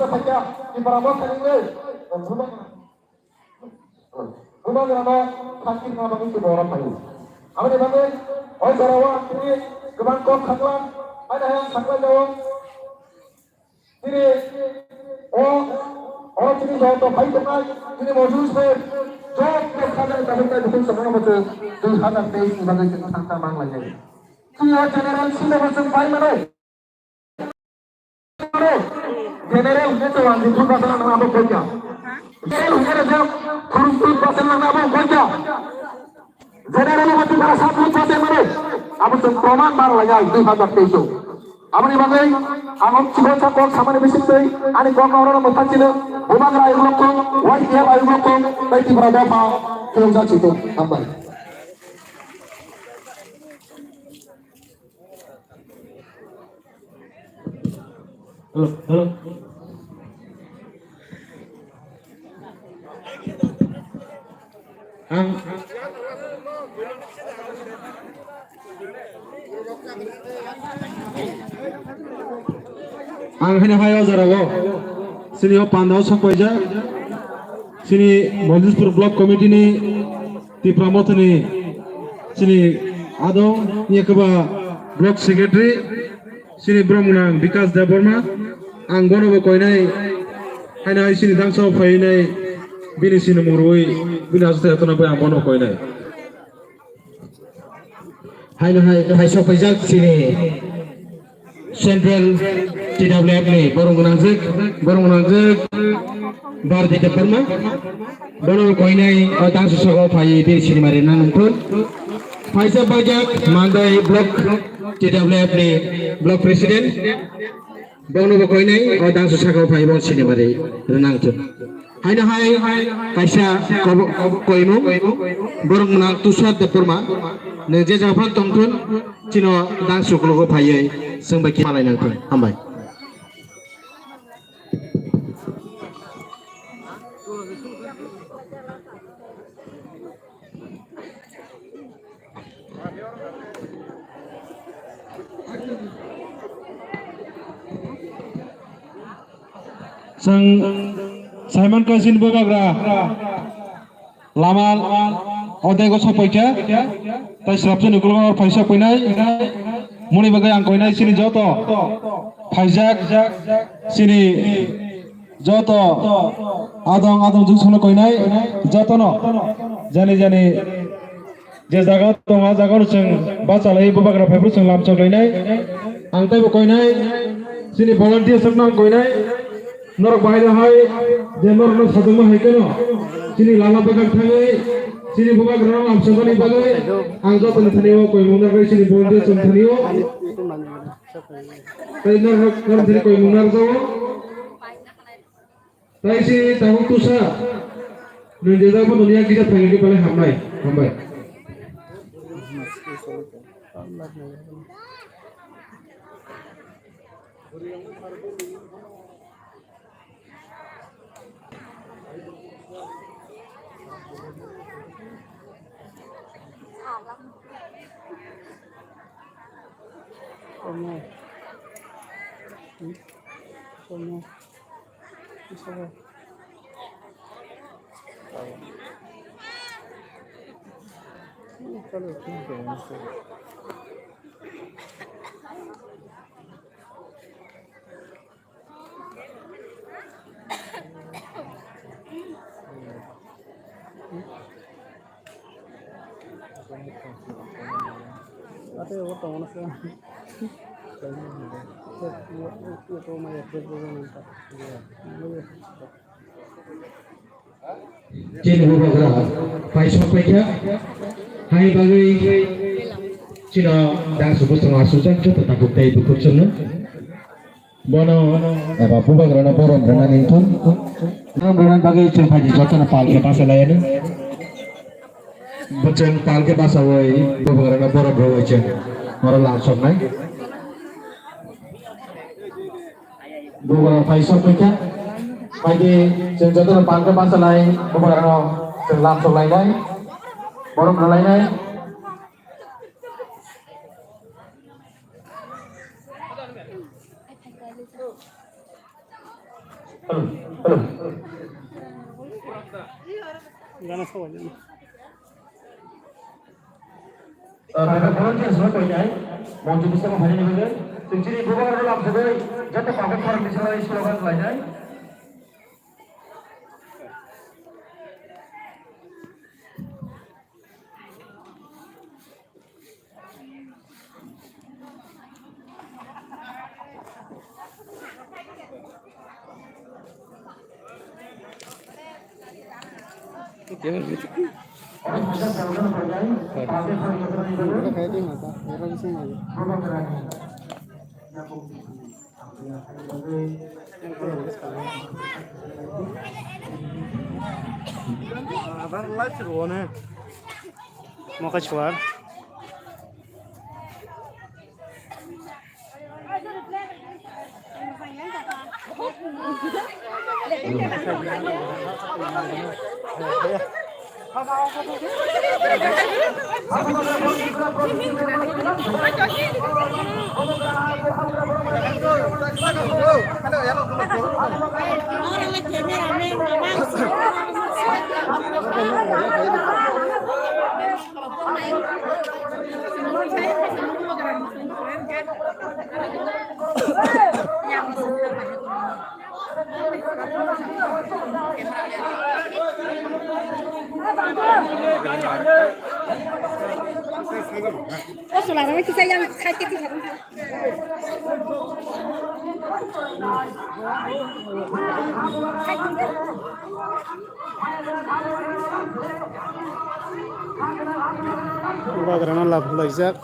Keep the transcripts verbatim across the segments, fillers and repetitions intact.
Phaikha, Tipra Motha ni le, Bubagra. Bubagra no thangkir na bagwi se boro phaio. Aboni bagwi, o jora o ang tini kwbang kok khaklang, haino hai ang khaklang jao. Tini o, o tini joto phai tongnai, tini mojus se, joto khaklang tabuk tai bukhuk samano bose, dui hazar teis ni bagwi tini thangta mang lai jai. Tini o general sida bose pai mano. General hwnkhe to one hundred percent nang abo koika. General hwnkhe to khurumtwi percent nang abo koika. General hwnkhe to sat percent mano. Abo chwng proman bar laga dui hazar teis o. Aboni bagwi ang o chibok sa kok samani bisingtwi ani kok no oro no mwthang chino. Bubagra ayuk lokho, Y T F ayuk lokho, tei Tipra dopha khulumjak chito. Hambai. Hello, hello. Ang, ang haino hai o jora o chini o panda o sok paijak chini Mojispur Block Committee ni Tipra Mothani chini adong, yakaba Block Secretary, chini borok mwnang Bikas Debbarma, ang bono bo koinai, haino hai chini dangsa o phainai, bini sinimung rwui, bini aswk tei jotono bai ang bono koinai. Haino hai, hai sok paijak chini Central T W F ni borok gwnangjak, borok gwnangjak Bharati Debbarma. Bono koinai o dangsa saka o phai bini sinimari nang nangthun. Phaisa bajak Mandai Block T W F ni Block President. Bono bo koinai o dangsa saka o phai bo sinimari nang nangthun. Haino hai kaisa kobo-, koimung, borok mwnang Tushar Debbarma, nwng je jaga phano tongthun, chino dance ukologo phaiwi chwng bai khe malai nangthun. Hambai. Chwng Simon Kasin Bubagra lama odego sopoikha, tai swrapsani ukulok phaisa poinai, moni bagwi ang koinai chini joto phaijak, chini joto adong adong jungsongno koinai, jotono jani jani je jaga tongo, ah jaga no chwng bachalai, bubagra phaiphuru chwng lamchok lainai. Ang teibo koinai, chini volunteers rokno ang koinai. Norok bahai no hai je norokno sajwkma hai kheno chini lama bwkhak thangwi chini bubagra no lamchokmani bagwi ang jotoni thani o koimung narwknai, chini volunteers rokni thani o. Tei norok norok thani koimung narwkjago. Tei se tabuk tusa nwng jesa bo noni yak kisa thangwi khe belai hamnai. Hambai. Komo. Hmm? Komo. Isa ba. Hmm, kalo, kalo, kalo. Ate, o tongo na se. Chini bubagra paisok paikha. Hai bagwi chino dance bwskango aswkjak joto tabuk tei bukhuk chwngno. Bono eba bubagrano borom rwna ningthun. Borom rwna bagwi chwng phaidi jotono pal khe basa laianw. Bo chwng pal khe basawi bubagrano borom rwwi chwng oro lam soknai. Bubagra phai sok kha. Phaidi chwng jotono pal khe basa lai bubagrano chwng lam sok lainai. Borom rwlainai. Hello, hello. Gana sawai jani. Kaisa volunteers rok koinai, moncho bisingo phainani bagwi, chwng chini bubagrano lamsogwi joto kokborok khorang bisingo slogan khlainai. Abar light rwone. Mokhe chuwar. Bubagrano laijak.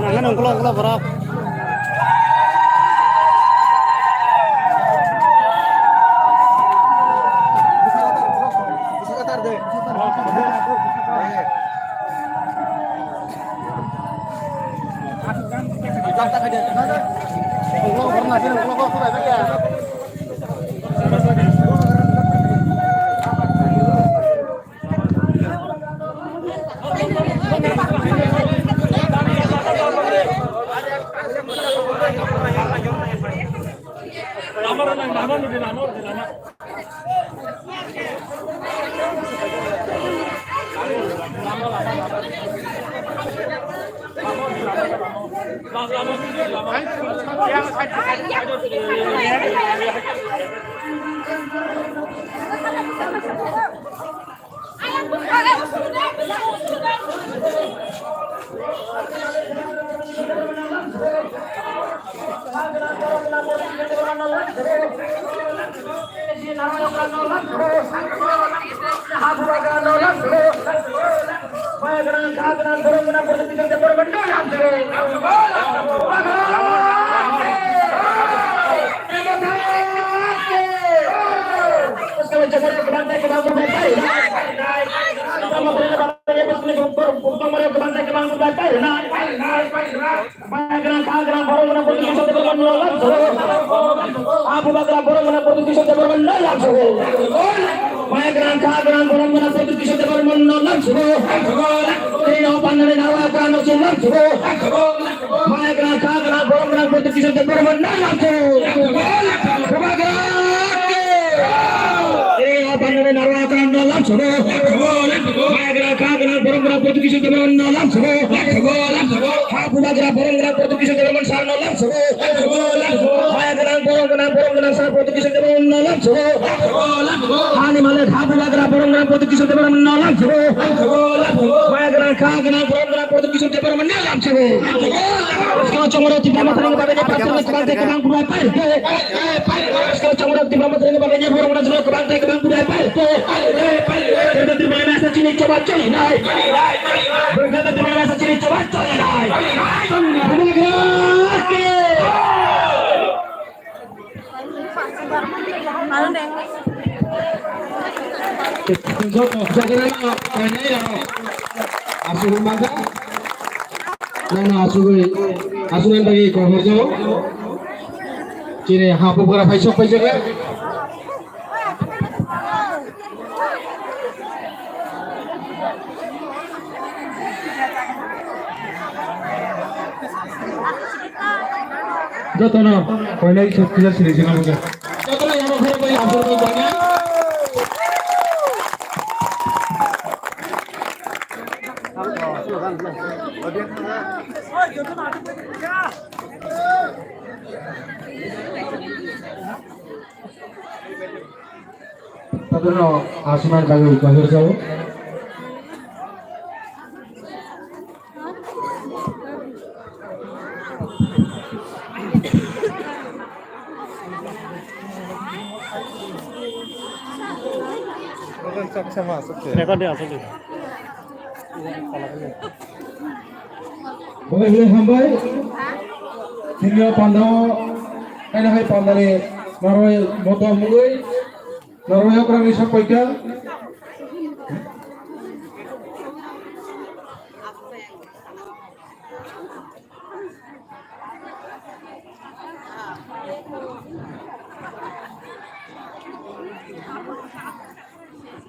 Nangani ungkula ungkula borok. Bukmamare kwbang tei kwbang kwbang pairwnai. Maya gwnang, kha gwnang, borok gwnang, Pradyut Kishore Debbarma no lamsogo. Ha bubagra, borok gwnang, Pradyut Kishore Debbarma no lamsogo. Maya gwnang, kha gwnang, borok gwnang, Pradyut Kishore Debbarma no lamsogo. Tei o pandani nawa kwrwngno se lamsogo. Maya gwnang, kha gwnang, borok gwnang, Pradyut Kishore Debbarma no lamsogo. Bubagra ki. Tei o pandani nawa kwrwngno lamsogo. Maya gwnang, kha gwnang, borok gwnang, Pradyut Kishore Debbarma no lamsogo. Ha bubagra, borok gwnang, Pradyut Kishore Debbarma sir no lamsogo. Maya gwnang, borok gwnang, borok gwnang sir Pradyut Kishore Debbarma no lamsogo. Hani malik, ha bubagra, borok gwnang, Pradyut Kishore Debbarma no lamsogo. Maya gwnang, kha gwnang, borok gwnang, Pradyut Kishore Debbarma no lamsogo. Skang chongro Tipra Mothani bagwi je pastor ni kwbang tei kwbang bubai pai. Skang chongro Tipra Mothani bagwi je borok rajno kwbang tei kwbang bubai pai. Tirta Tipra Masa chini choba choli nai. Tirta Tipra Masa chini choba choli nai. Bubagra ki. Joto, joto, joto, joto. Asugwi mangkha. Nangno asugwi, asugwi bagwi kophorjao. Chini ha bubagra phai sok phai jaga. Jotono koinai sukya siri sina buja. Jotono yamo khoro bai asur bai koinai. Jotono asumar bagwi koinai jao. Record de asok de. Boleh boleh hambai. Sini pandao, kaina hai pandani naroi moto mului, naroi okrani sapaika.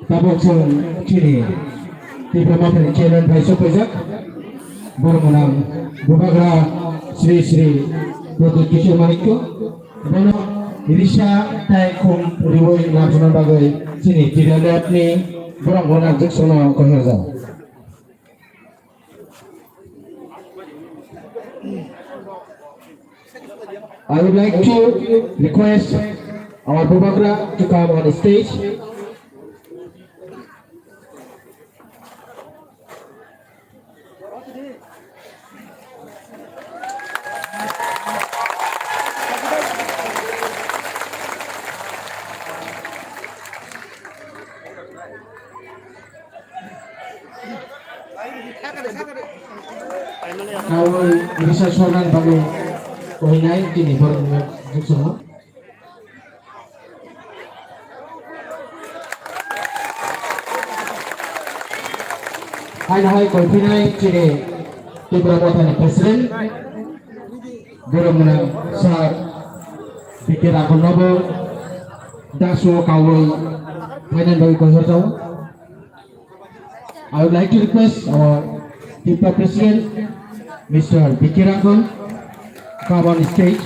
Tabuk chwng chini Tipra Mothani chairman bai sok paijak. Borok gwnang Bubagra Sri Sri Pradyut Kishore Manikya. Bono risa tai khum riwi labjana bagwi chini T D L F ni borok gwnang jwk sono kohyajak. I would like to request our Bubagra to come on stage. Kaui risa sornani bagwi koinai chini borokni juksono. Haino hai koiphinai chini Tipra Mothani President. Borok gwnang sir B K Rakhol nobo daso kaui phainani bagwi koiharjao. I would like to request our Tipra President, Mister B K Rakhol, come on stage.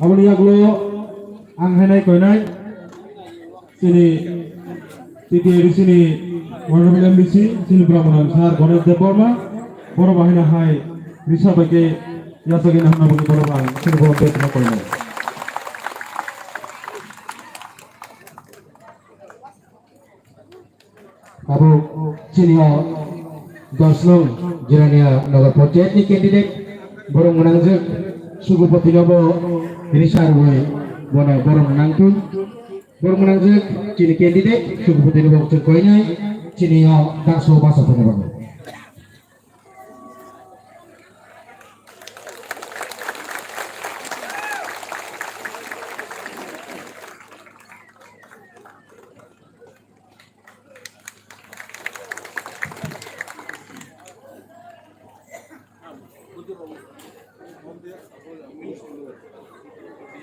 Aboni yagulo ang hainai koinai chini T T A D C ni Honorable M D C chini Brahmanan Sir Ganesh Debbarma, borok bahai no hai risa bai khe yachagwi nangna bagwi borok ang chini borok betma koinai. Abo chini o dos nong Jirania Nagar Panchayat ni candidate, borok mwnangjak Sugupati nobo risa rwui bono borok mwnangtwi. Borok mwnangjak chini candidate Sugupati nobo chwng koinai chini o daso basa thani bagwi.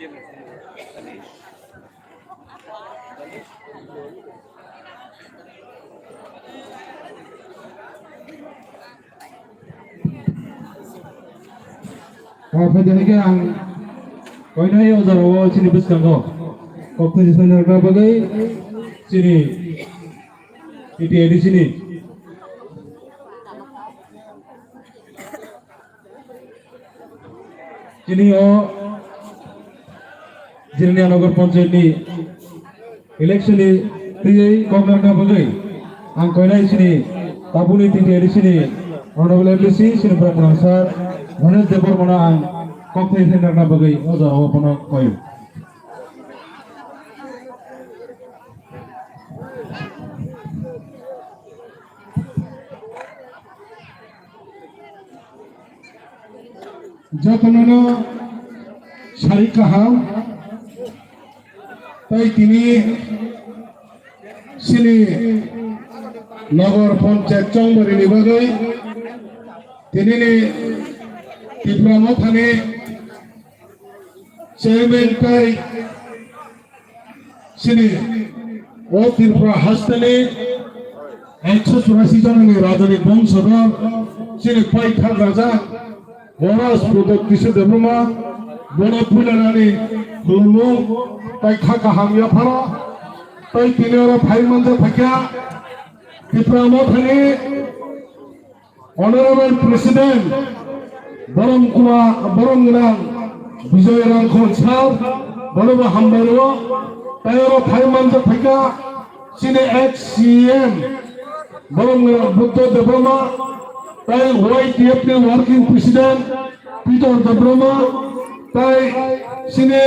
O phaidi hai khe ang koinai o jora o chini bwskango kok thai sanarokna bagwi chini T T A D C ni Chini o Jirania Nagar Panchayat ni election ni twiwi kok narwkna bagwi ang koinai chini tabukni T T A D C ni Honorable M D C chini Bwrap Gwnang Sir Ganesh Debbarma no ang kok thai narwkna bagwi o jora o bono koi. Jotono no sari kaham, tei tini chini Nagar Panchayat chongmari ni bagwi tini ni Tipra Motha ni chairman tei Chini o Tripura hasteni ekso churasi jonani rajani bongsodo, chini paithak raja Maharaj Pradyot Kishore Debbarma, bono puilanani khulumung tei kha kaham yapharo, tei tini oro phai manjak phaikha Tipra Mothani Honorable President Borom Kuma, Borom Gwnang Bijoy Rangkhol Sir, bonobo hambai rwo. Tei oro phai manjak phaikha chini ex C M Borom Gwnang Buddha Debbarma, tei Y T F ni Working President Peter Debbarma, tei chini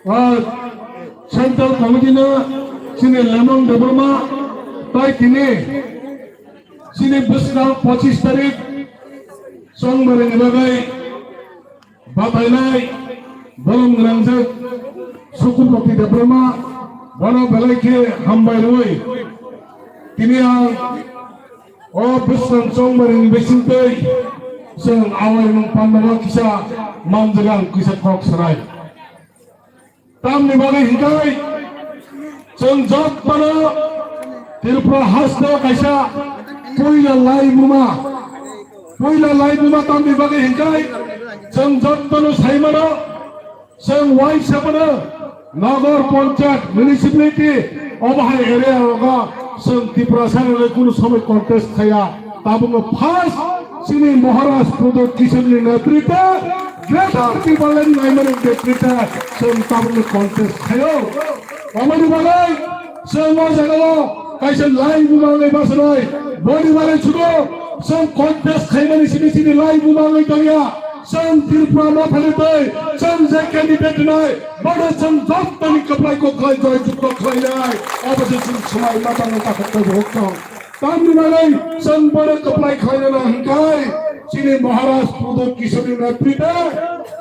Ah, Central Committee no chini Lemon Debbarma, tei tini chini bwskang pochis tarik chongmari ni bagwi batainai borom gwnangjak Sukurmati Debbarma, bono belai khe hambai rwui tini ang o bwskang chongmari ni bisingtwi chwng awaimung pandano kisa manjak ang kisa kok sanai. Tamni bagwi hinkhai chwng jotono Tripura hasteo kaisa puila laibuma, puila laibuma tamni bagwi hinkhai chwng jotono saimano, chwng waisa mano Nagar Panchayat, Municipality, obo hai area rogo chwng Tiprasa rok kunu somoi contest khaya. Tabukno first chini Maharaj Pradyot Kishoreni netritwe Greater Tipraland naimani netritwe chwng tabukno contest khaio. Aboni bagwi chwng o jagao kaisa laibuma wngwi bwswnai. Boni bagwi chugo chwng contest khaimani simi chini laibuma wngwi tongya. Chwng Tripura Mothani twi chwng je candidate nai, bono chwng jottoni kwplai kok khlai, joy jukto khlainai. Obo se chwng swmai ma tangwi takhuk tei bukhuk tong. Tamni bagwi chwng bono kwplai khlainani hwnkhe chini Maharaj Pradyot Kishoreni netritwe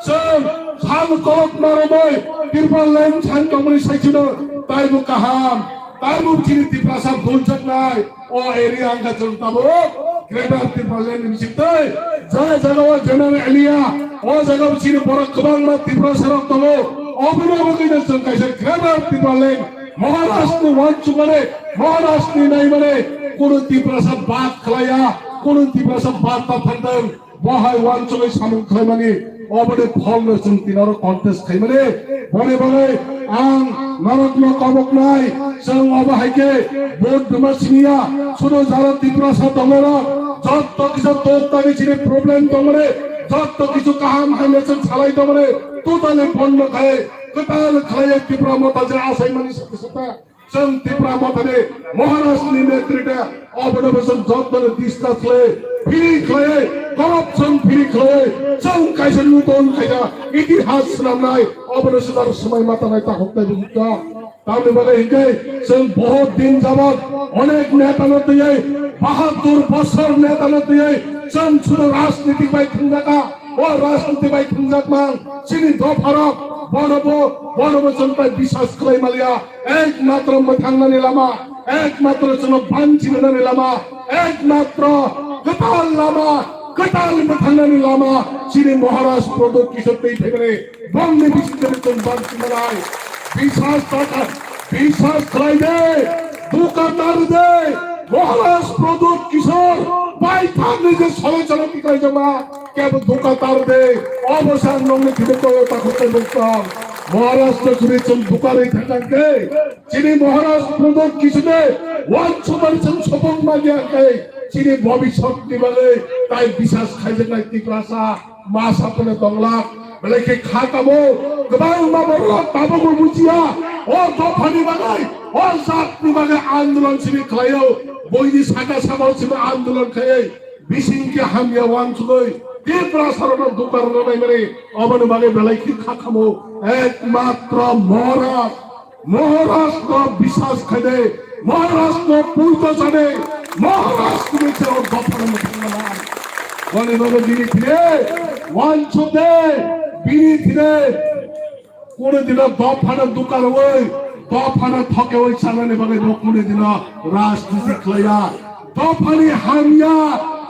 chwng sal kolok narwgwi Tipraland san tongmani saichino taibo kaham, taibo chini Tiprasa buljaknai. O area wngkha chwng tabuk Greater Tipraland ni bisingtwi je jagao general area, o jagao chini borok kwbangma Tiprasa rok tongo. Obono bagwino chwng kaisa Greater Tipraland Maharashtra ni uansukmani, Maharashtra ni naimani, kunu Tiprasa bad khlaiya, kunu Tiprasa bad ta thangthwng, bo hai uansugwi samung khlaimani, oboni pholno chwng tinaro contest khaimani, boni bagwi ang norokno koboknai, chwng obo hai khe vote rwma simiya, sudu jara Tiprasa tongnai rok, jotto kisa tok tani chini problem tongmani, jotto kisu kaham hamya chwng salai tongmani, totally bondo khai, kwtal khlaiya Tipra Motha je asaimani sata sata. Chwng Tipra Mothani Maharashtra ni netritwe obono bo chwng jotono discuss khlai, free khlai, corruption free khlai, chwng kaisa nuton kaisa itihas swnamnai, obono swdar swmai ma tanai takhuk tei bujukjak. Tamni bagwi hinkhe chwng bahut din jabot onek netano twiwi, bahattur bosor netano twiwi chwng sudu rajniti bai thwngjakha. O rajniti bai thwngjakmang chini dopharok bono bo, bono bo chwng bai biswas khlai maliya. Ekmatro mwthangnani lama, ekmatro chwngno banchi rwnani lama, ekmatro kwtal lama, Kwtal mwthangnani lama chini Maharaj Pradyot Kishore twi phaimani bongni bisingtwi chwng bangsi manai. Biswas ta kha, biswas khlai de, dukatar de, Maharaj Pradyot Kishore bai thangni je sole cholo tiklai jama, kebo dukatar de, obo sa nongni thide koyo ta khutai buktam. Maharaj to churi chwng dukarwi thangkang ke, Chini Maharaj Pradyot Kishore wansukmani chwng sopong manya khe chini bhobishyot ni bagwi tai biswas khaijaknai Tiprasa masa phano tonglak. Belai khe kha kamo kwbangma borok tabukbo bujiya. O dophani bagwi, o jatni bagwi andolon simi khlaio. Buini saka samo simi andolon khaiwi. Bising khe hamya wansugwi Tiprasarokno dukar rwnaimani oboni bagwi belai khe kha kamo ekmatro Maharaj, Maharajno biswas khaide, Maharajno puito sade, Maharaj tini se o dophano mwthangna nai. Boni bagwi bini thire wansukde, bini thire Kunu dino dophano dukarwi, dophano thokewi chanani bagwi bo kunu dino rajniti khlaiya. Dophani hamya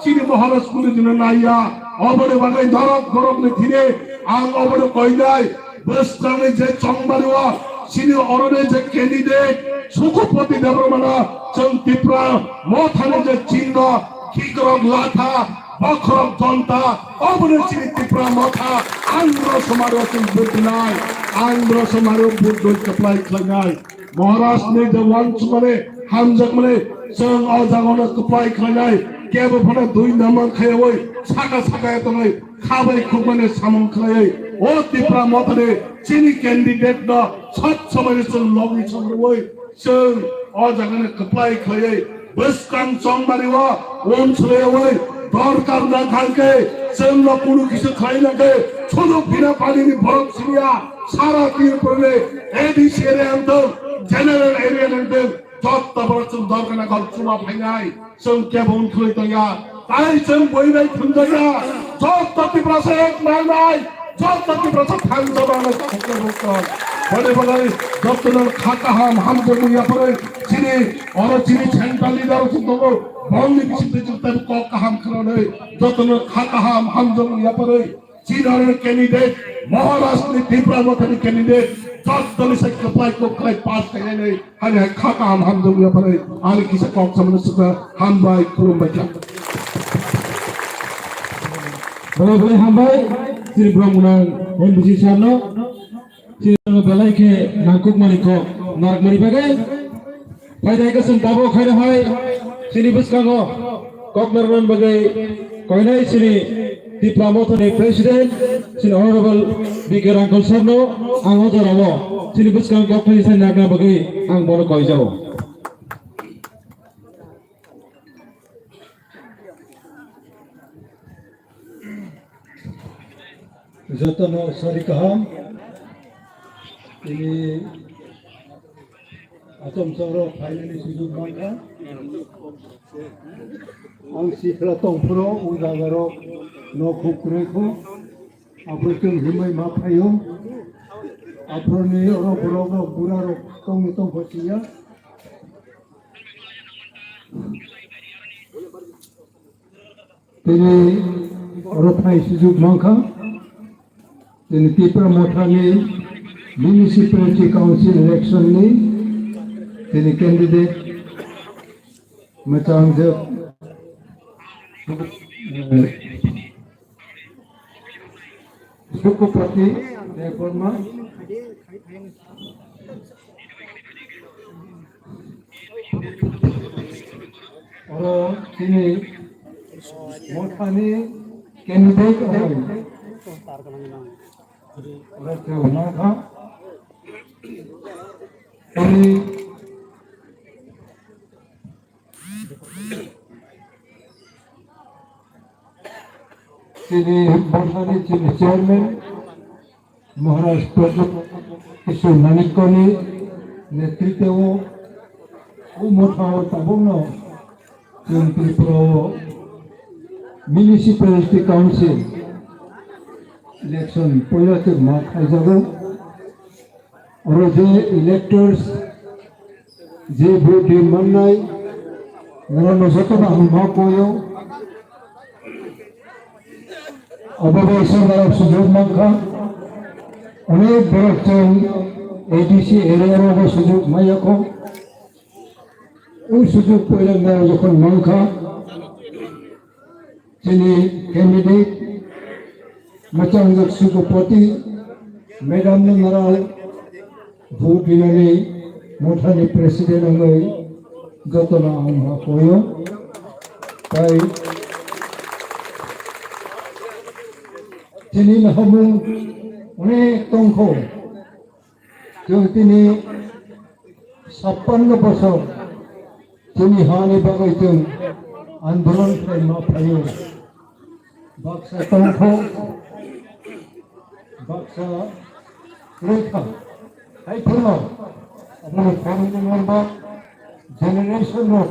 chini Maharaj kunu dino naiya. Oboni bagwi norok borokni thini ang obono koinai. Bwskangni je chongmani o chini oroni je candidate Sukhupati Debbarmano chwng Tipra mothani je chingno khikrok latha Bokhorok jonta, obono chini Tipra motha, ang bro somaro chwng budinai, ang bro somaro budoi kwplai khlainai. Maharaj ni je wansukmani, hamjakmani, chwng o jagano kwplai khlainai, kebo phano dui namang khaiwi, saka saka ya tongnai, khabai khukmani samung khlaiwi, o Tipra motha ni chini candidate no sat somani chwng logi chwng rwi, Chwng o jagani kwplai khlaiwi bwskang chongmani o unsuriyawi dorkar na thangkhe chwngno kunu kisa khlaina khe sudu bina panini borok siniya sara Tripurani A D C area wngthung, general area wngthung, joto borok chwng dorkar na kok chuma phainai. Chwng kebo wngthwi tongya, tai chwng bui bai thumjakya, joto Tiprasa ek mangnai, joto Tiprasa thangjak mangnai, joto kebo wngthwi. Boni bagwi jotono kha kaham hamjakmung yapharwi chini, oro chini central leader rok tongo, bongni bisingtwi chwng tai kok kaham khwnanwi, jotono kha kaham hamjakmung yapharwi, Chini oro candidate, Maharaj ni Tipra Motha ni candidate, jottoni sai kwplai kwplai pass khainani, hani hai kha kaham hamjakmung yapharwi, ani kisa kok samani swkha, hambai, khulumbai kha. Belai belai hambai, chini borok gwnang M D C sir no, chini belai khe nangkukmani kok, narwkmani bagwi. Phaidai kwchwng tabuk khaino hai chini bwskango kok narwknani bagwi koinai chini Tipra Mothani President chini Honorable B K Rangkhol sir no ang o jorao chini bwskango kok thani sai narwkna bagwi ang bono koijago. Jotono sari kaham. Tini atom soro phainani sujuk mankha. Ang sitra tongphuru o jagarok nok huk kwrwi kho. Aphuru chwng himwi ma phaio. Aphuruni oro borok rok bura rok tongni tongkho siya. Tini oro phai sujuk mankha. Tini Tipra Mothani Municipality Council election ni tini candidate mwchang je, eh, Sukupati Debbarma. Oro chini mothani candidate oro. Oro chwng nangkha. Chini Chini Borsani chini chairman Maharaj Pradyot Kishore Manikya ni netritwo o motha o tabukno chwng Tripura o Municipality Council election poila khe ma khaijago. Oro je electors, je vote ri mannai, norokno jotono ang ma koyo. Abo bai sorkar o sujug mankha, onek borok chwng A D C area rogo sujug maya kho. O sujug poila nang jokhon mankha, chini candidate mwchangjak Sukupati madam no narao vote rinani mothani president wngwi jotono ang ma koyo. Tai chini nahamung onek tongkho. Chwng tini sappanno bosor chini hani bagwi chwng andolon khlaima phaio. Baksa tongkho, baksa kwrwikha. Hai phano aboni family member, generation rok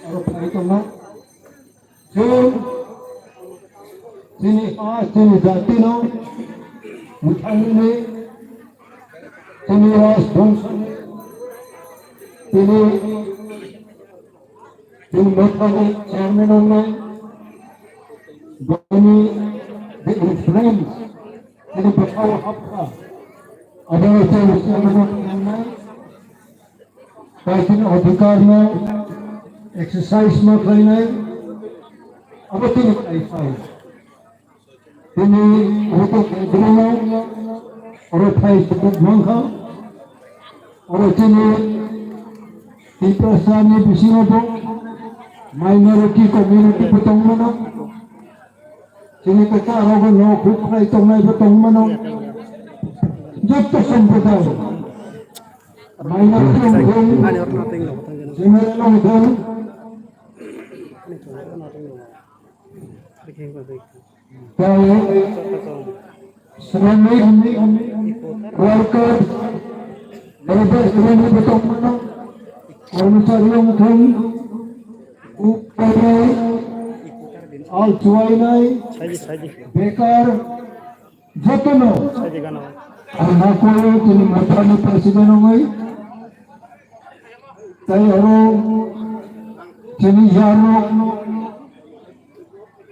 aro phai tongo. Chwng chini ha, chini jatino mwthangwi, chini rajbongshoni, chini, chini mothani chairman wngnai, bini the influence chini bwkhao hapkha. Abono chwng swngmano khlainai. Kaisini adhikar no exercise ma khlainai, abo tini khlai phai. Tini abo to kaibrino oro phai sukuk mankha. Oro tini Tiprasa ni bisingo bo minority community bo tongmano. Chini kwcharo bo no khuk khlai tongnai bo tongmano. Jotto somproday. Minority wngthung, general wngthung, tai shramik, worker, labour union bo tongmano, kormochari wngthung, kuk painai, al chuainai, bekar, jotono ang ma koyo tini mothani president wngwi. Tai oro chini yarok,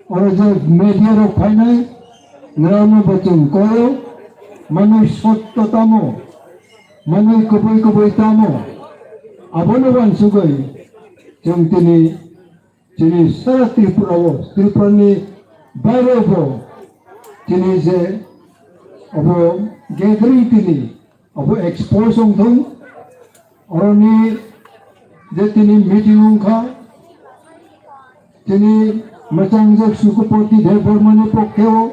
oro je media rok phainai, nrano bo chwng koyo, manwi sotto tamo, manwi kubui kubui tamo, abono uansugwi chwng tini chini sara Tripura o, Tripura ni baire bo chini je abo gathering tini abo expose wngthung, oroni je tini meeting wngkha, tini mwchangjak Sukupati Debbarma ni pokhe o,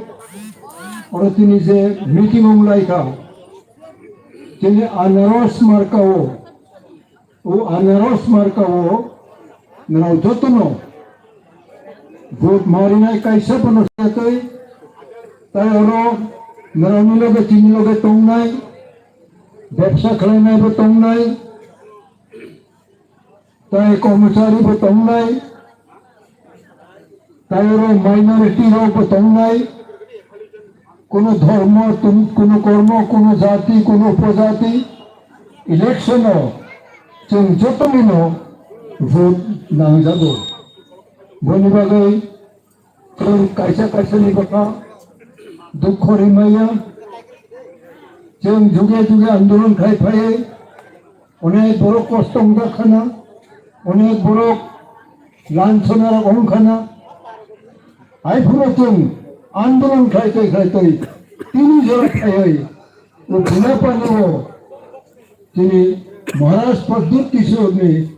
oro tini je meeting wnglaikha, tini anaros marka o, O anaros marka o nrao jotono vote marinai kaisa bono satwi, tai oro nrao ni loge chini loge tongnai, bebsa khlainai bo tongnai, tai kormochari bo tongnai, tai oro minority rok bo tongnai, kuno dhormo, tun-, kuno kormo, kuno jati, kuno upojati, election o chwng joto nino vote nangjago. Boni bagwi chwng kaisa kaisa ni bwkha dukho rimaya, chwng juge juge andolon khai phaiwi, onek borok kosto wngkha khana, onek borok lansonarok wngkha khana. Hai phano chwng andolon khlaitwi khlaitwi tini jora phaiwi o Gulapani o chini Maharaj Pradyut Kishore ni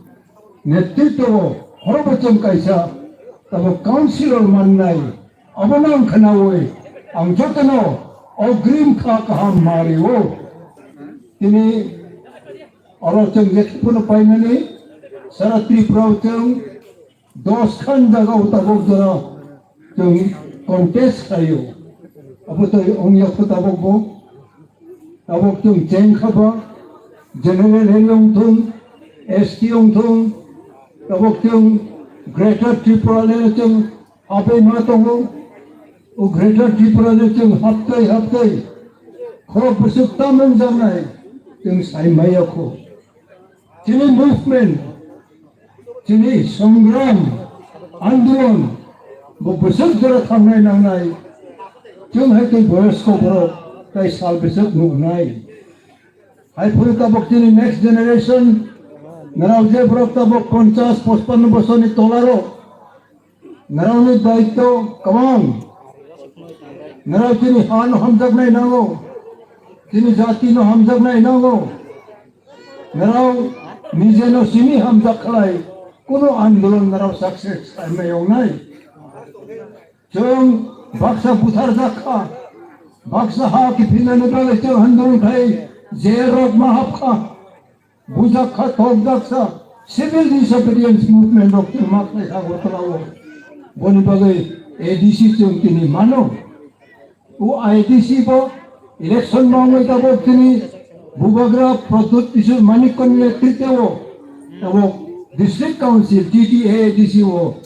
netritwo o horobo chwng kaisa tabuk councilor mannai. Abono ang khnaui ang jotono ogrim kha kaham ma rio. Tini oro chwng jekhe phano paimani sara Tripura o chwng dos khan jaga o tabuk jora chwng contest khlaio. Abo tei ongya kho tabuk bo. Tabuk chwng cheng kha ba, general area wngthung, S T wngthung, tabuk chwng Greater Tripura le chwng habwi ma tongo. O Greater Tripura le chwng haptai haptai khorok bwswk tamo wngjaknai chwng sai maya kho. Chini movement, chini songram, andolon bo bwswk jora thangnai nangnai, Chwng hai twi boyosko borok tai sal bwswk nuknai. Hai phuru tabok chini next generation, nrao je borok tabok ponchas, pochpanno bosorni tolaro, nrao ni daityo kwbang. Nrao chini ha no hamjaknai nango, chini jati no hamjaknai nango. Nrao nije no simi hamjak khlai, kuno andolon nrao success khlaimai wngnai. Chwng baksa butharjak kha, baksa ha kiphinani bagwi chwng handrung khai jail rok ma hap kha, bujak kha, thokjak sa, civil disobedience movement rok chwng ma khlai kha Agartala o. Boni bagwi A D C chwng tini mano. O A D C bo election ma wngwi tabok tini Bubagra Pradyut Kishore Manikya ni netritwo tabok District Council, T T A A D C o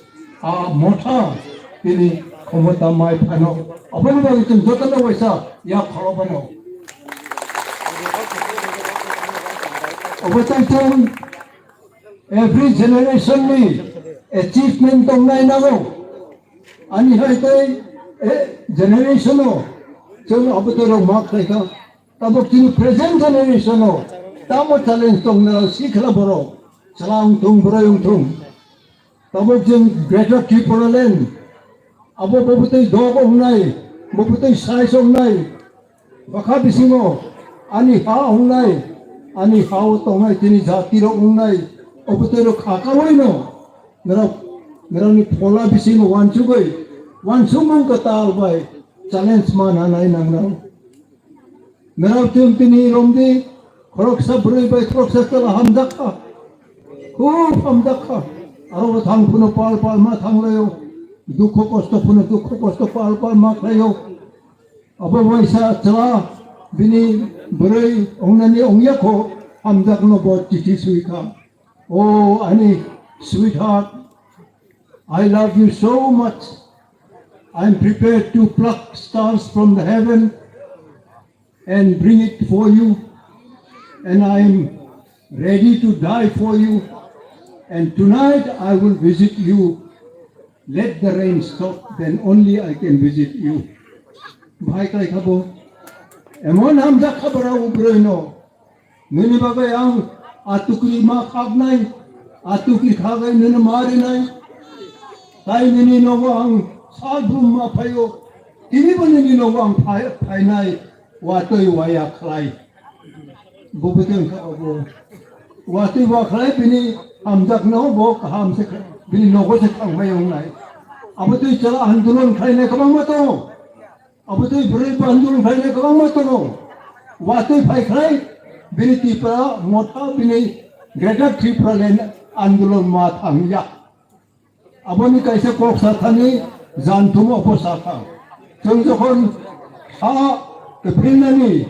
a motha tini khomota mai phano. Aboni bagwi chwng jotono waisa yak khoro phano. Obo tei chwng every generation ni achievement tongnai nango. Ani hai tei, eh, generation o chwng abo tei rok ma khlai kha. Tabok chini present generation o tamo challenge tongna sikla borok. Chwla wngthung, bwrwi wngthung. Tabok chwng Greater Tipraland. Abo bo bwtwi dog wngnai, bo bwtwi size wngnai. Bwkha bisingo ani ha wngnai, ani ha o tongnai chini jati rok wngnai. Abo tei rok kha kaui no. Nrok, nrokni phola bisingo wansugwi, wansukmung kwtal bai challenge man hanai nangnai. Nrok chwng tini romdi, khoroksa bwrwi bai khoroksa chwla hamjak kha. Khub hamjak kha. Aro bo thang phano pal pal ma thang laio. Dukho kosto phano dukho kosto pal pal ma khlaio. Abo waisa chwla bini bwrwi ongnani ongya kho hamjakno bo chithi swi kha. Oh, ani sweetheart, I love you so much. I'm prepared to pluck stars from the heaven and bring it for you. And I'm ready to die for you. And tonight I will visit you. Let the rain stop, then only I can visit you. Bhai kai khabo. Emon hamjak khabara ubroi no. Nini bagwi ang atukri ma khaknai, atukri khagai nini marinai. Tai nini nogo ang sal brum ma phaio, tini bo nini nogo ang phai-, phainai, watwi waya khlai. Bo bwtwi wngkha obo. Watwi wa khlai bini hamjakno bo kaham se khlai, bini nogo se thangbai wngnai. Abo twi chwla andolon khlainai kwbangma tongo. Abo twi bwrwi bandung phainai kwbangma tongo. Watwi phai khlai bini Tipra motha bini Greater Tipraland andolon ma thangya. Aboni kaisa kok sathani janthumo abo sakha. Chwng jokhon ha kwprinani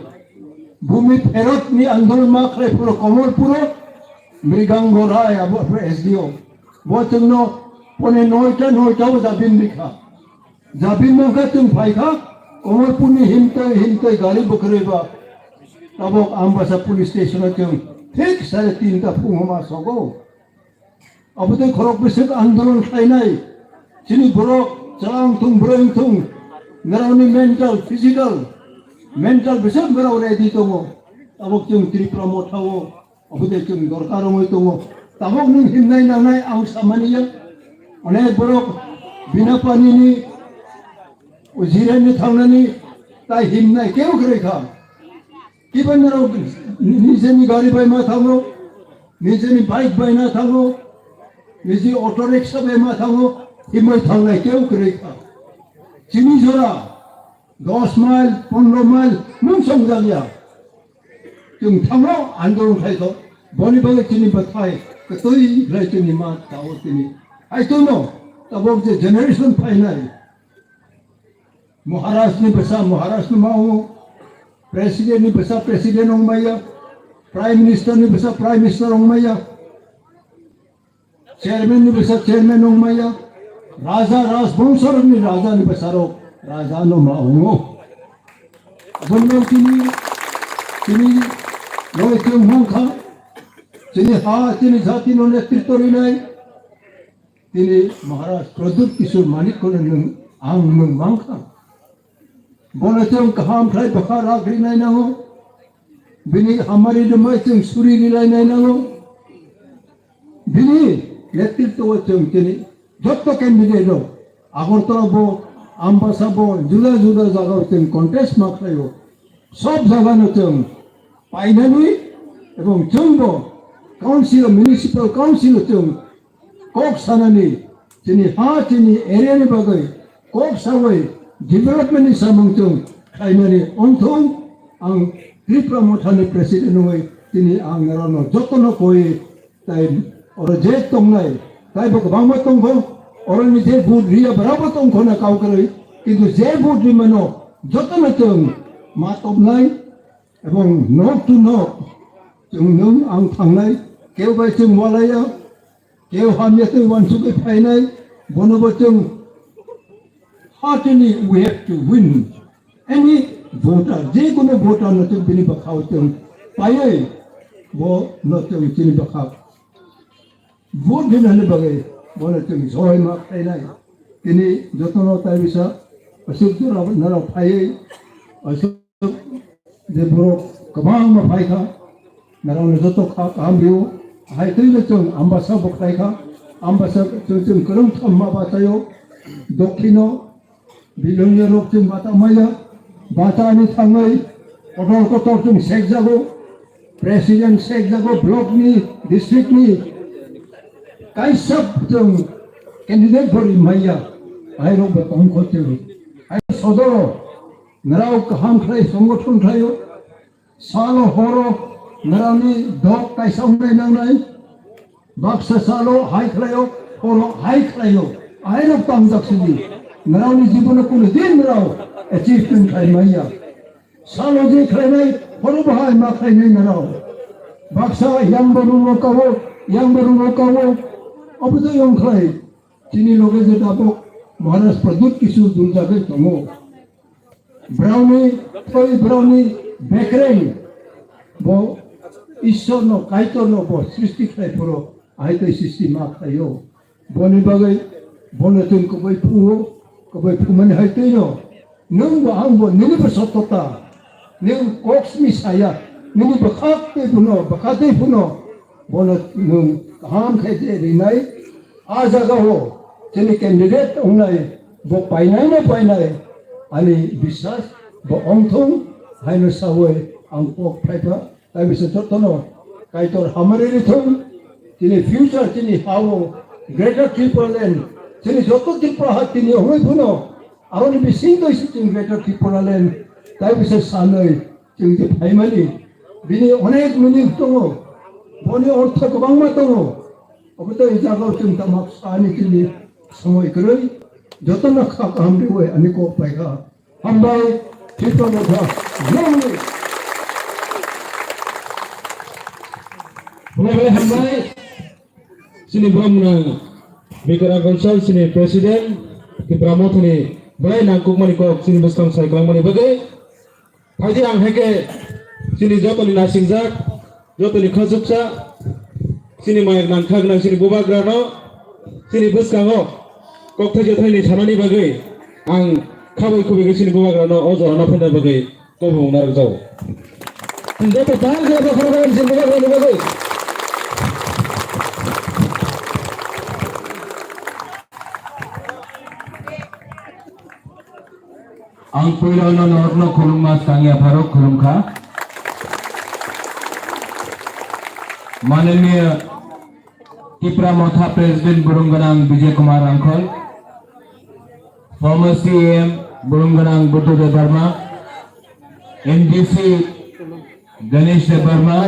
bhumi pherotni andolon ma khlai phuru Komolpuro Mrigango Rai abo S D O. Bo chwngno pone noita noita o jabin rikha. Jabin mangkha chwng phaikha, Komolpurni himtwi himtwi gari bwkrwi ba. Tabok Ambasa police station o chwng thik sare tinta phungo ma sogo. Abo tei khorok bwswk andolon khlainai. Chini borok chwla wngthung, bwrwi wngthung, norokni mental, physical, mental bwswk norok ready tongo. Tabok chwng Tripura motha o Obo de chwng dorkar wngwi tongo. Tabok nwng himnai nangnai ang samani ya. Onek borok bina panini, o jirani thangnani tai himnai keu kwrwi kha. Kiban norok nijeni gari bai ma thango, nijeni bike bai na thango, niji auto rickshaw bai ma thango, himwi thangnai keu kwrwi kha. Chini jora dos mile, pondro mile nwng songjakya. Chwng thango andolon khlai kho, boni bagwi chini bwthai kwtwi khlai chini ma tao tini. Hai tono, tabok je generation phainai. Maharaj ni bwsa Maharaj ni ma o, President ni bwsa President ong maya, Prime Minister ni bwsa Prime Minister ong maya. Chairman ni bwsa chairman wng maya, raja rajbongso rokni raja ni bwsa rok raja no ma wngo. Aboni tini, tini noi chwng mangkha, tini ha, tini jati no netritw rinai, tini Maharaj Pradyut Kishore Manik kono nwng ang nwng mangkha. Bono chwng kaham khlai bwkha rak rinai nango. Bini hamari rwmai chwng suri rilai nai nango. Bini netritwo chwng chini jotto candidate rok Agartala bo, Ambasa bo, juda juda jaga o chwng contest ma khlaio. Sob jaga no chwng painani ebong chwng bo council, municipal council o chwng kok sanani, chini ha, chini area ni bagwi kok sawi development ni samung chwng khlaimani ongthung. Ang Tipra Motha ni president wngwi tini ang norokno jotono koi tai oro je tongnai, taibo kwbangma tongkho, oroni je vote riya borabo tongkho na kau kwrwi, kintu je vote rimano jotono chwng ma topnai, ebong nok to nok chwng nwng ang thangnai, keu bai chwng walaiya, keu hamya tei uansugwi phainai, bonobo chwng heartily we have to win. Any voter, je kono voter no chwng bini bwkhao chwng paiwi bo no chwng chini bwkha vote rinani bagwi bono chwng joy ma khlainai. Tini jotono tai bisa aswk jora narok phaiwi aswk je borok kwbangma phaikha, narokno joto kha kaham rio. Hai twi no chwng Ambasa bo khlaikha, Ambasa chwng chwng kwrwng thomma bachaio, dokhino Bilonia rok chwng bata maya, bata ni thangwi kotor kotor chwng sekjago, president sekjago, block ni, district ni, kaisa chwng candidate bo ri maya, hai rok bo tong kho chwng. Hai sodoro narao kaham khlai songothon khlaio, salo horo naraoni dok kaisa wngnai nangnai. Baksa salo hai khlaio, horo hai khlaio. Aino pangjak sidi. Naraoni jibono kuno din narao achievement khai maya. Salo je khlainai, horo bo hai ma khlainai narao. Baksa yang bo rumo kawo, yang bo rumo kawo. Obo to yong khlai. Chini loge je tabok Maharaj Pradyut Kishore Dul jagwi tongo. Browni, thoi browni bekreng bo Ishwar no, Kaitor no bo srishti khlai phuru, ahai tei srishti ma khlaio. Boni bagwi bono chwng kwbai phuo, kwbai phumani hai tei no. Nwng bo ang bo nini bo sotota. Nwng kok simi saya, nini bwkha tei phuno, bwkha tei phuno. Bono nwng kaham khe je rinai. A jaga o chini candidate wngnai bo painai no painai ani biswas bo ongthung haino sawi ang kok phaikha. Tai bisa jotono Kaitor hamari rithung. Chini future chini ha o Greater Tipraland chini joto Tripura ha tini ongwi phuno aroni bisingtwi si chini Greater Tipraland tai bisa sanwi chwng je phaimani bini onek meaning tongo, boni ortho kwbangma tongo. Obo to i jagao chwng tamo sani chini somoi kwrwi, jotono kha kaham riwi ani kok paikha. Hambai, Tripura Motha, nongni. Hambai, hambai. Chini borok nang Bikar Agonsal, chini president, Tripura Motha ni belai nangkukmani kok chini bwskang sai kwlangmani bagwi. Phaidi ang hai khe chini jotoni nasingjak, jotoni khachuksa, chini mayang nangkha gwnang chini bubagrano, chini bwskango kokthai jothaini sanani bagwi ang khabai khubui khe chini bubagrano o jorano phaina bagwi kobong narwkjago. Joto tal khe bokhorok chini bubagrani bagwi. Ang puila no norokno khulumma swkang yapharok khulumkha. Mananiya Tipra Motha President burung gwnang Vijay Kumar Rangkhol, former C E M burung gwnang Buddha Debbarma, M D C Ganesh Debbarma,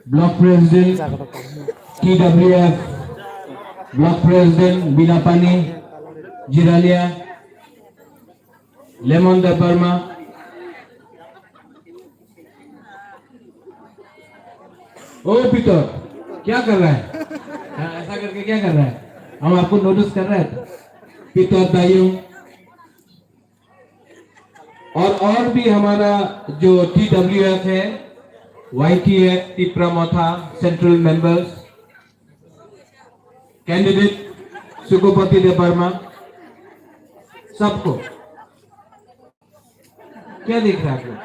Block President, T W F, Block President, Binapani, Jirania, Lemon Debbarma. ओ पीटर, क्या कर रहा है? हाँ, ऐसा करके क्या कर रहा है? हम आपको नोटिस कर रहे हैं। पीटर दायूं, और, और भी हमारा जो T W F है, Y T F, Tipra Motha, Central Members, candidate Sukupati Debbarma, सबको क्या देख रहे हैं आप लोग?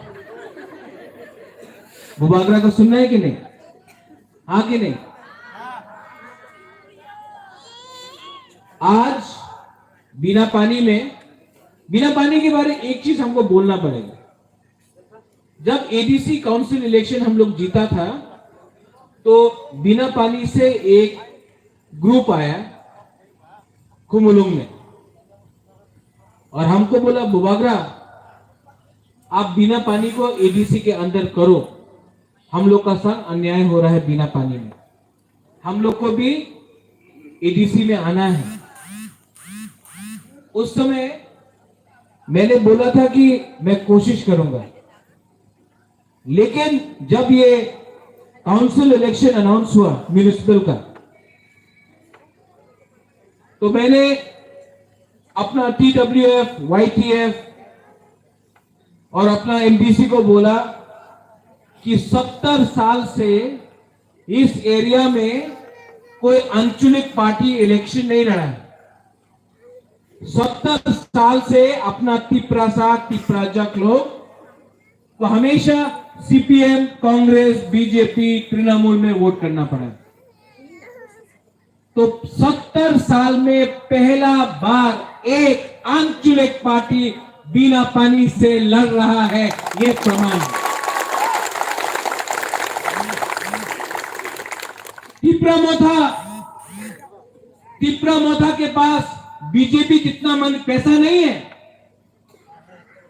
बुबागरा को सुनना है कि नहीं? हाँ कि नहीं? आज बिना पानी में, बिना पानी के बारे एक चीज हमको बोलना पड़ेगा। जब एडीसी काउंसिल इलेक्शन हम लोग जीता था, तो बिना पानी से एक ग्रुप आया खुमुलुंग में, और हमको बोला, "बुबागरा, आप बिना पानी को एडीसी के अंदर करो, हम लोग का साथ अन्याय हो रहा है बिना पानी में, हम लोग को भी एडीसी में आना है।" उस समय मैंने बोला था कि मैं कोशिश करूंगा, लेकिन जब ये काउंसिल इलेक्शन अनाउंस हुआ म्युनिसिपल का, तो मैंने अपना टीडब्ल्यूएफ, वाईटीएफ और अपना एमडीसी को बोला कि सत्तर साल से इस एरिया में कोई आंचलिक पार्टी इलेक्शन नहीं लड़ा है। सत्तर साल से अपना तिप्रासा, तिप्राजक लोग को हमेशा सीपीएम, कांग्रेस, बीजेपी, तृणमूल में वोट करना पड़ा। तो सत्तर साल में पहला बार एक आंचलिक पार्टी बिना पानी से लड़ रहा है, ये प्रमाण है। तिप्रा मोथा, तिप्रा मोथा के पास बीजेपी जितना मन, पैसा नहीं है,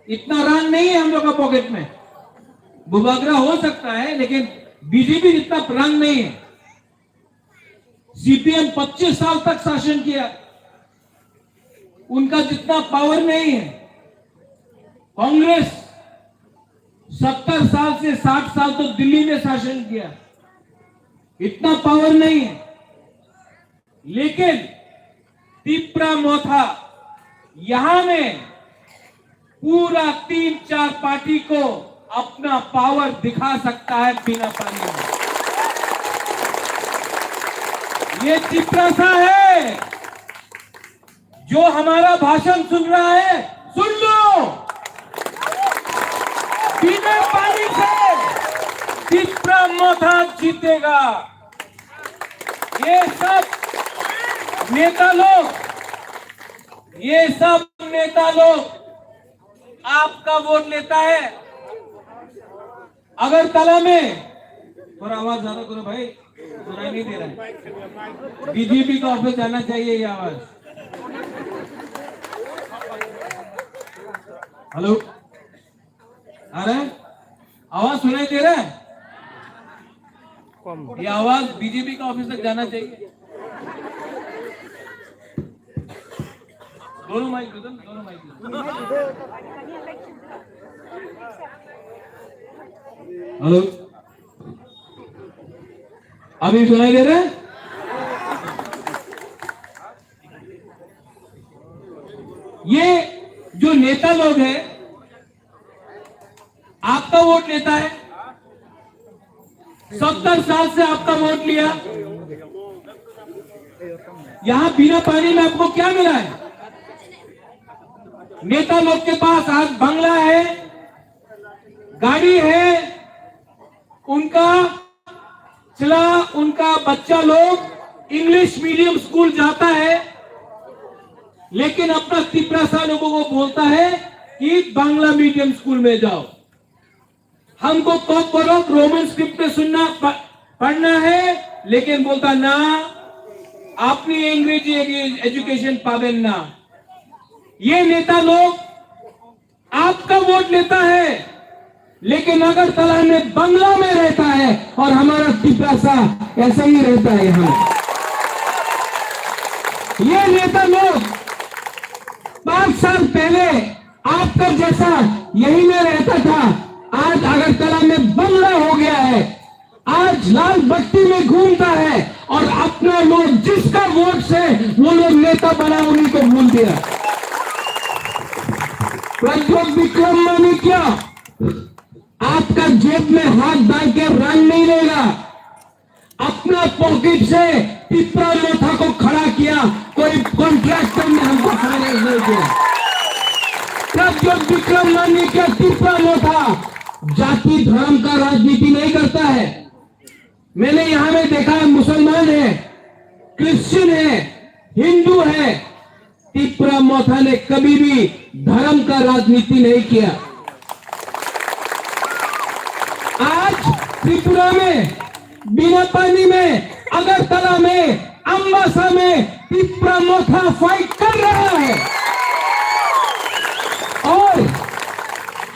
इतना रंग नहीं है हम लोग का पॉकेट में। बुबागरा हो सकता है, लेकिन बीजेपी जितना रंग नहीं है। सीपीएम पच्चीस साल तक शासन किया, उनका जितना पावर नहीं है। कांग्रेस सत्तर साल से साठ साल तो दिल्ली में शासन किया, इतना पावर नहीं है। लेकिन तिप्रा मोथा यहाँ में पूरा तीन चार पार्टी को अपना पावर दिखा सकता है बिना पानी में। ये तिप्रासा है, जो हमारा भाषण सुन रहा है, सुन लो, बिना पानी से तिप्रा मोथा जीतेगा। ये सब नेता लोग, ये सब नेता लोग आपका वोट लेता है। अगरतला में, थोड़ा आवाज ज्यादा करो भाई, सुनाई नहीं दे रहा है। बीजेपी का ऑफिस जाना चाहिए ये आवाज। हेलो, आ रहा है? आवाज सुनाई दे रहा है? ये आवाज बीजेपी का ऑफिस तक जाना चाहिए। दोनों माइक दे दो, दोनों माइक दे दो। हेलो, अभी सुनाई दे रहा है? ये जो नेता लोग हैं, आपका वोट लेता है, सत्तर साल से आपका वोट लिया। यहाँ बिना पानी में आपको क्या मिला है? नेता लोग के पास आज बंगला है, गाड़ी है, उनका चला, उनका बच्चा लोग इंग्लिश मीडियम स्कूल जाता है, लेकिन अपना तिप्रासा लोगों को बोलता है कि बांग्ला मीडियम स्कूल में जाओ। हमको कॉकबरक रोमन स्क्रिप्ट में सुनना प-, पढ़ना है, लेकिन बोलता ना, আপনি ইংরেজি এডু-, এডুকেশন পাবেন না। ये नेता लोग आपका वोट लेता है, लेकिन अगरतला में बंगला में रहता है और हमारा तिप्रासा ऐसा ही रहता है यहाँ। ये नेता लोग पांच साल पहले आपका जैसा यही में रहता था, आज अगरतला में बंगला हो गया है। आज लाल बत्ती में घूमता है और अपना लोग जिसका वोट से वो लोग नेता बना, उन्हीं को भूल दिया। प्रद्योत विक्रम मानिक क्या आपका जेब में हाथ डाल के रंग नहीं लेगा, अपना पॉकेट से तिप्रा मोथा को खड़ा किया, कोई कॉन्ट्रैक्टर ने हमको खड़ा नहीं किया। प्रद्योत विक्रम मान्य का तिपरा मोथा जाति धर्म का राजनीति नहीं करता है। मैंने यहाँ में देखा है, मुसलमान है, क्रिश्चियन है, हिंदू है, तिपरा मोथा ने कभी भी धर्म का राजनीति नहीं किया। आज त्रिपुरा में, बिना पानी में, अगरतला में, अम्बासा में तिपरा मोथा फाइट कर रहा है। और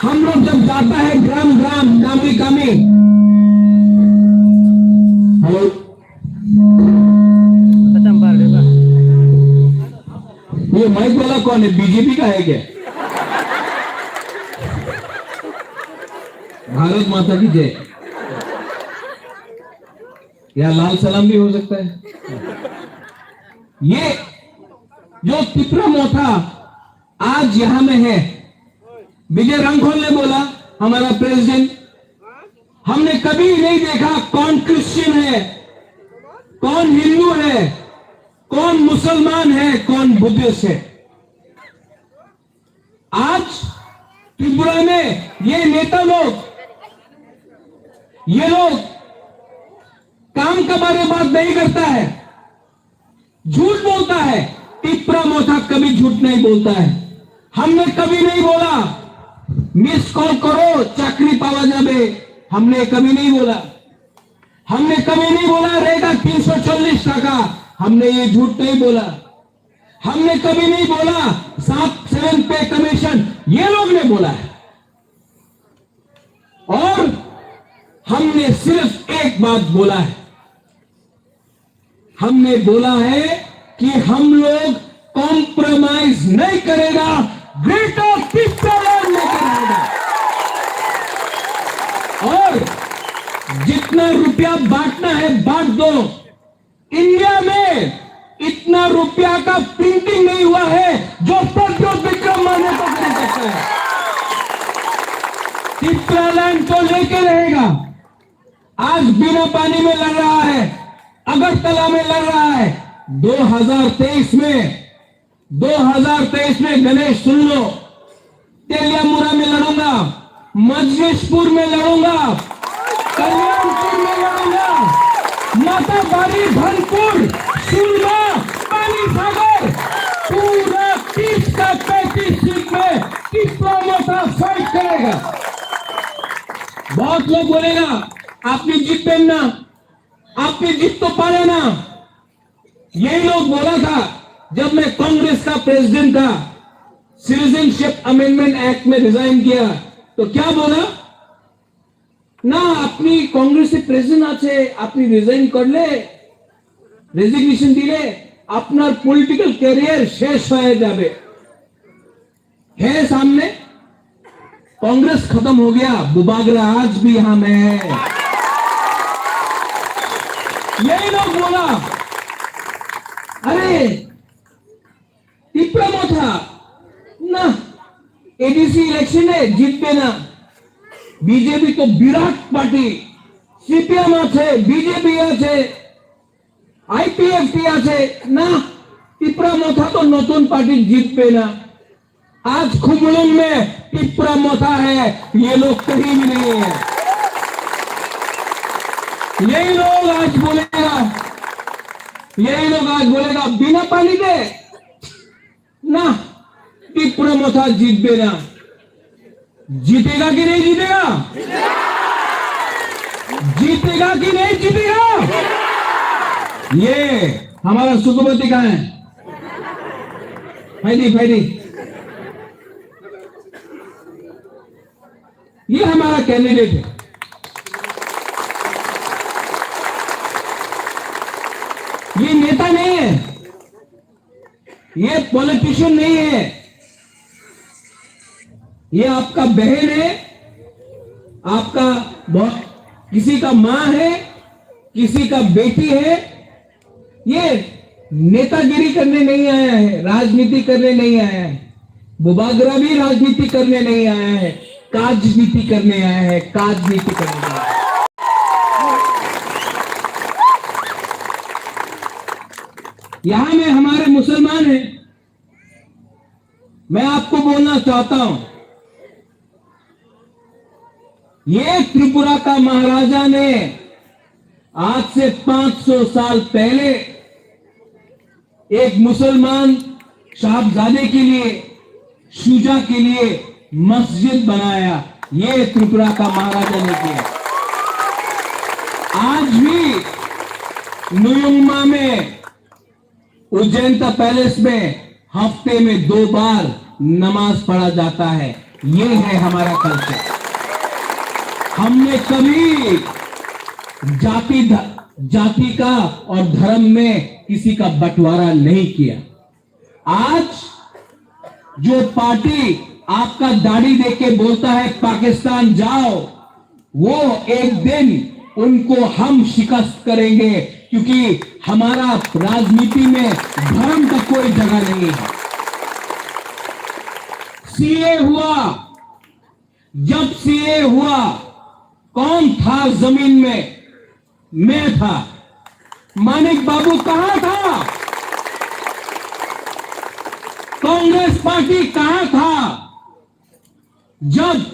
हम लोग जब जाता है ग्राम ग्राम, गामी गामी, हेलो, ये माइक वाला कौन है? बीजेपी का है क्या? भारत माता की जय। या लाल सलाम भी हो सकता है। ये जो तिपरा मोथा आज यहाँ में है, विजय रांगखोल ने बोला, हमारा प्रेसिडेंट, हमने कभी नहीं देखा कौन क्रिश्चियन है, कौन हिंदू है, कौन मुसलमान है, कौन बुद्धिस्ट है। आज त्रिपुरा में ये नेता लोग, ये लोग काम के बारे में बात नहीं करता है, झूठ बोलता है। तिपरा मोथा कभी झूठ नहीं बोलता है। हमने कभी नहीं बोला मिस कॉल करो, चाकरी पावा जाबे, हमने कभी नहीं बोला। हमने कभी नहीं बोला रेगा तीन सौ चालीस टाका, हमने ये झूठ नहीं बोला। हमने कभी नहीं बोला सात सेवन पे कमीशन, ये लोग ने बोला है। और हमने सिर्फ एक बात बोला है, हमने बोला है कि हम लोग कॉम्प्रोमाइज नहीं करेगा, ग्रेटर तिप्रालैंड लेकर आएगा। और जितना रुपया बांटना है बांट दो। इंडिया में इतना रुपया का प्रिंटिंग नहीं हुआ है जो प्रद्योत विक्रम मान्य को खरीद सकता है। तिप्रालैंड तो लेके रहेगा। आज बिना पानी में लड़ रहा है, अगरतला में लड़ रहा है। दो हज़ार तेईस में, दो हज़ार तेईस में गणेश सुन लो, तेलियामुरा में लड़ूंगा, मजलिसपुर में लड़ूंगा, कल्याणपुर में लड़ूंगा, माताबारी, धनपुर, सुरमा, पानी सागर, पूरा तीस का पैंतीस सीट में तिपरा मोथा फाइट करेगा। बहुत लोग बोलेगा, "आपने जीत ना, आपने जीत तो पाया ना।" यही लोग बोला था जब मैं कांग्रेस का प्रेसिडेंट था, सिटीजनशिप अमेंडमेंट एक्ट में रिजाइन किया, तो क्या बोला? "না, আপনি কংগ্রেসের প্রেসিডেন্ট আছে, আপনি রিজাইন করলে, রেজিগনেশন দিলে আপনার পলিটিক্যাল ক্যারিয়ার শেষ হয়ে যাবে।" है सामने, कांग्रेस खत्म हो गया, बुबागरा आज भी हम है। यही लोग बोला, "अरे, तिपरा मोथा ना, एडीसी इलेक्शन है, जीतबे ना, बीजेपी तो विराट पार्टी, सीपीएम আছে, বিজেপি আছে, আইপিএফটি আছে, না, তিপরা মোথা তো নতুন পার্টি জিতবে না।" आज खुमलुंग में तिपरा मोथा है, ये लोग कहीं भी नहीं है। यही लोग आज बोलेगा, यही लोग आज बोलेगा, "बिना पानी दे ना, तिपरा मोथा जीतबे ना।" जीतेगा कि नहीं जीतेगा? जीतेगा कि नहीं जीतेगा? ये हमारा सुखपति कहाँ है? फाइदी, फाइदी। ये हमारा कैंडिडेट है। ये नेता नहीं है, ये पॉलिटिशियन नहीं है, ये आपका बहन है, आपका बहुत, किसी का माँ है, किसी का बेटी है। ये नेतागिरी करने नहीं आया है, राजनीति करने नहीं आया है। बुबागरा भी राजनीति करने नहीं आया है, काजनीति करने आया है, काजनीति करने आया है। यहाँ में हमारे मुसलमान हैं, मैं आपको बोलना चाहता हूं, ये त्रिपुरा का महाराजा ने आज से पाँच सौ साल पहले एक मुसलमान साहबजादे के लिए, शुजा के लिए मस्जिद बनाया, ये त्रिपुरा का महाराजा ने किया। आज भी नुयुंगमा में उज्जैन का पैलेस में हफ्ते में दो बार नमाज पढ़ा जाता है। ये है हमारा कल्चर। हमने कभी जाति ध-, जाति का और धर्म में किसी का बंटवारा नहीं किया। आज जो पार्टी आपका दाढ़ी देके बोलता है पाकिस्तान जाओ, वो एक दिन उनको हम शिकस्त करेंगे, क्योंकि हमारा राजनीति में धर्म का कोई जगह नहीं है। सीए हुआ, जब सीए हुआ, कौन था जमीन में? मैं था। मानिक बाबू कहां था? कांग्रेस पार्टी कहां था? जब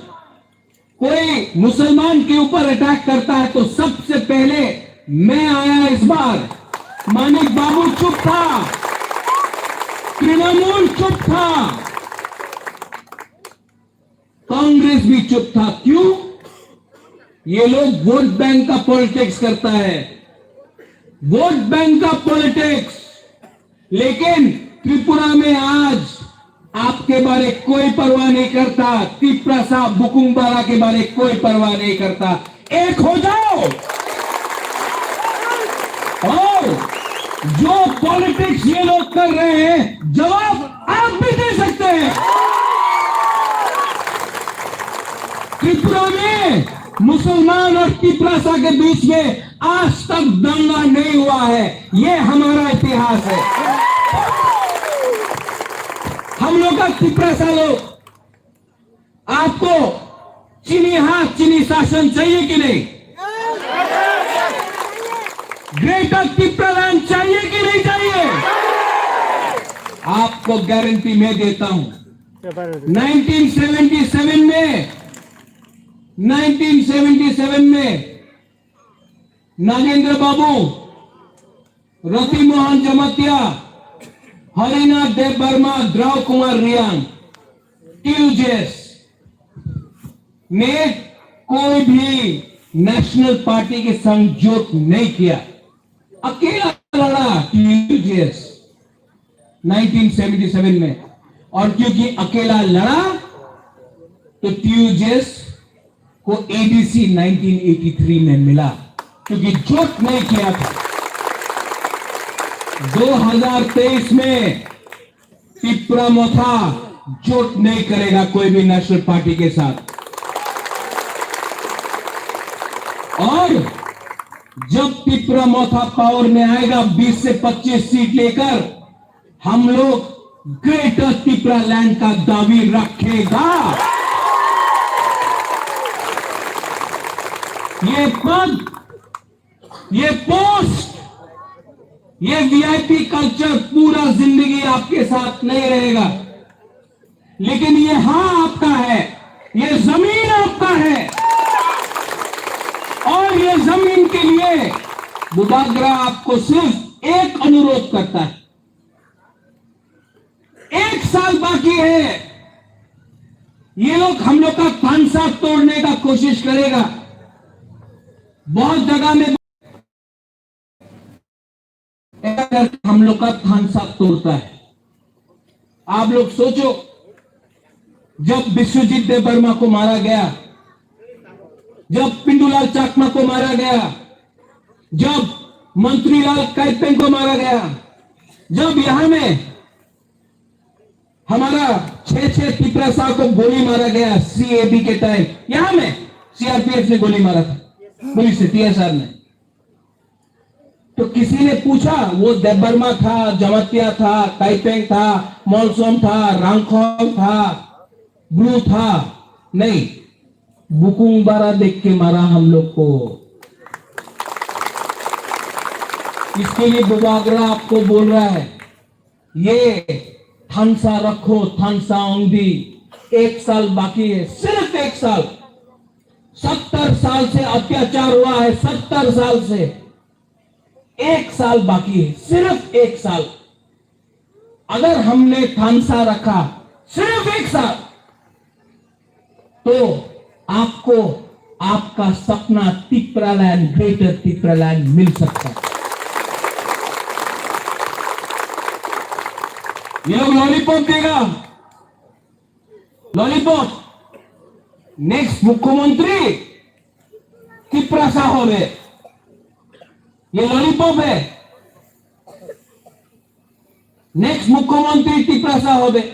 कोई मुसलमान के ऊपर अटैक करता है तो सबसे पहले मैं आया। इस बार मानिक बाबू चुप था, तृणमूल चुप था, कांग्रेस भी चुप था। क्यों? ये लोग वोट बैंक का पॉलिटिक्स करता है, वोट बैंक का पॉलिटिक्स। लेकिन त्रिपुरा में आज आपके बारे कोई परवाह नहीं करता, तिप्रासा बुकुंगबारा के बारे कोई परवाह नहीं करता। एक हो जाओ। और जो पॉलिटिक्स ये लोग कर रहे हैं, जवाब आप भी दे सकते हैं। त्रिपुरा में मुसलमान और तिप्रासा के बीच में आज तक दंगा नहीं हुआ है। ये हमारा इतिहास है। हम लोग का तिप्रासा लोग, आपको चीनी हाथ, चीनी शासन चाहिए कि नहीं? ग्रेटर तिप्रालैंड चाहिए कि नहीं चाहिए? आपको गारंटी मैं देता हूं। नाइनटीन सेवेंटी सेवन में, नाइनटीन सेवेंटी सेवन में नागेंद्र बाबू, रति मोहन जमातिया, हरिनाथ देव वर्मा, द्रव कुमार रियांग, टीयूजेएस ने कोई भी नेशनल पार्टी के संग जोत नहीं किया, अकेला लड़ा टीयूजेएस नाइनटीन सेवेंटी सेवन में। और क्योंकि अकेला लड़ा, तो टीयूजेएस को एडीसी नाइनटीन एटी थ्री में मिला, क्योंकि जोत नहीं किया था। दो हज़ार तेईस में तिप्रा मोथा जोत नहीं करेगा कोई भी नेशनल पार्टी के साथ। और जब तिप्रा मोथा पावर में आएगा, बीस से पच्चीस सीट लेकर, हम लोग ग्रेटर तिप्रालैंड का दावी रखेगा। ये पद, ये पोस्ट, ये वीआईपी कल्चर पूरा जिंदगी आपके साथ नहीं रहेगा, लेकिन ये हां आपका है, ये जमीन आपका है। और ये जमीन के लिए बुबागरा आपको सिर्फ एक अनुरोध करता है, एक साल बाकी है, ये लोग हम लोग का थानसा तोड़ने का कोशिश करेगा। बहुत जगह में ऐसा करके हम लोग का थानसा तोड़ता है। आप लोग सोचो, जब विश्वजीत देव वर्मा को मारा गया, जब पिंडूलाल चाकमा को मारा गया, जब मंत्रीलाल काइपेंग को मारा गया, जब यहां में हमारा छह छह तिपरासा को गोली मारा गया सीएबी के टाइम, यहां में सीआरपीएफ ने गोली मारा था, पुलिस ने, टीएसआर ने। तो किसी ने पूछा, वो देबबर्मा था, जमातिया था, काइपेंग था, मॉलसोम था, रांगखोल था, ब्रू था? नहीं, बुकुंगबारा देख के मारा हम लोग को। इसके लिए बुबागरा आपको बोल रहा है, ये थानसा रखो, थानसा औंधी, एक साल बाकी है, सिर्फ एक साल। सत्तर साल से अत्याचार हुआ है, सत्तर साल से। एक साल बाकी है, सिर्फ एक साल। अगर हमने थानसा रखा, सिर्फ एक साल, तो आपको आपका सपना Tipraland, Greater Tipraland मिल सकता है। ये लोग लॉलीपॉप देगा, लॉलीपॉप। नेक्स्ट मुख्यमंत्री तिपरासा होबे, ये लॉलीपॉप है। नेक्स्ट मुख्यमंत्री तिपरासा होबे।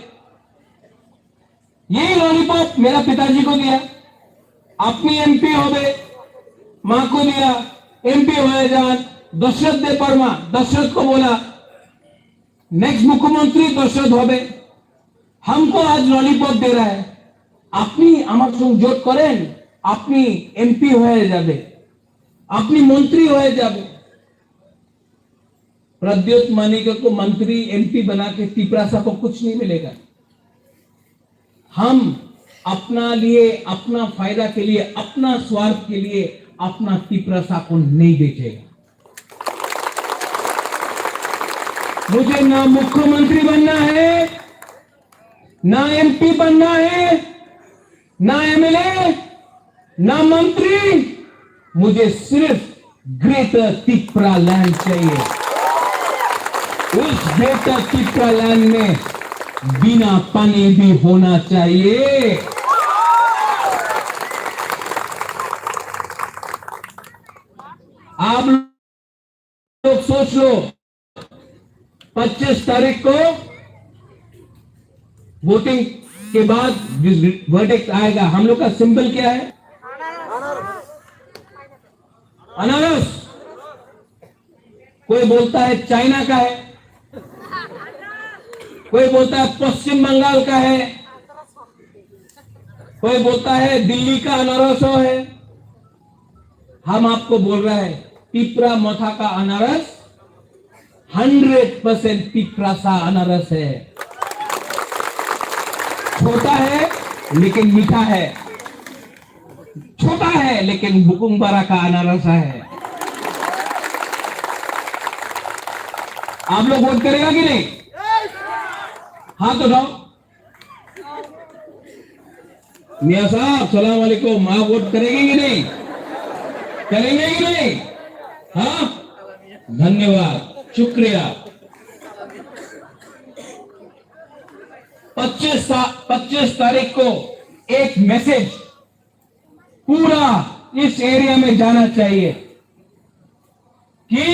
यही लॉलीपॉप मेरा पिताजी को दिया, আপনি এমপি হবে, माँ को दिया, এমপি হয়ে যান। दशरथ देबबर्मा, दशरथ को बोला, नेक्स्ट मुख्यमंत्री दशरथ होबे, हमको आज लॉलीपॉप दे रहा है। আপনি আমার সঙ্গে জোট করেন, আপনি এমপি হয়ে যাবে, আপনি মন্ত্রী হয়ে যাবে। प्रद्युत मानिक को मंत्री, एमपी बना के तिपरासा को कुछ नहीं मिलेगा। हम अपना लिए, अपना फायदा के लिए, अपना स्वार्थ के लिए अपना तिपरासा को नहीं बेचेगा। मुझे ना मुख्यमंत्री बनना है, ना एमपी बनना है, ना एमएलए, ना मंत्री, मुझे सिर्फ ग्रेटर तिपरालैंड चाहिए। उस ग्रेटर तिपरालैंड में बिना पानी भी होना चाहिए। आप लोग सोच लो, पच्चीस तारीख को वोटिंग के बाद जो वर्डिक्ट आएगा, हम लोग का सिंबल क्या है? अनारस। कोई बोलता है चाइना का है, कोई बोलता है पश्चिम बंगाल का है, कोई बोलता है दिल्ली का अनारस है। हम आपको बोल रहे हैं, तिपरा मोथा का अनारस हंड्रेड परसेंट तिपरासा अनारस है। छोटा है लेकिन मीठा है, छोटा है लेकिन बुकुंगपारा का अनारस है। आप लोग वोट करेगा कि नहीं? हाथ उठाओ। मियाँ साहब, सलाम वालेकुम, आप वोट करेंगे कि नहीं? करेंगे कि नहीं? हाँ, धन्यवाद, शुक्रिया। पच्चीस सा-, पच्चीस तारीख को एक मैसेज पूरा इस एरिया में जाना चाहिए कि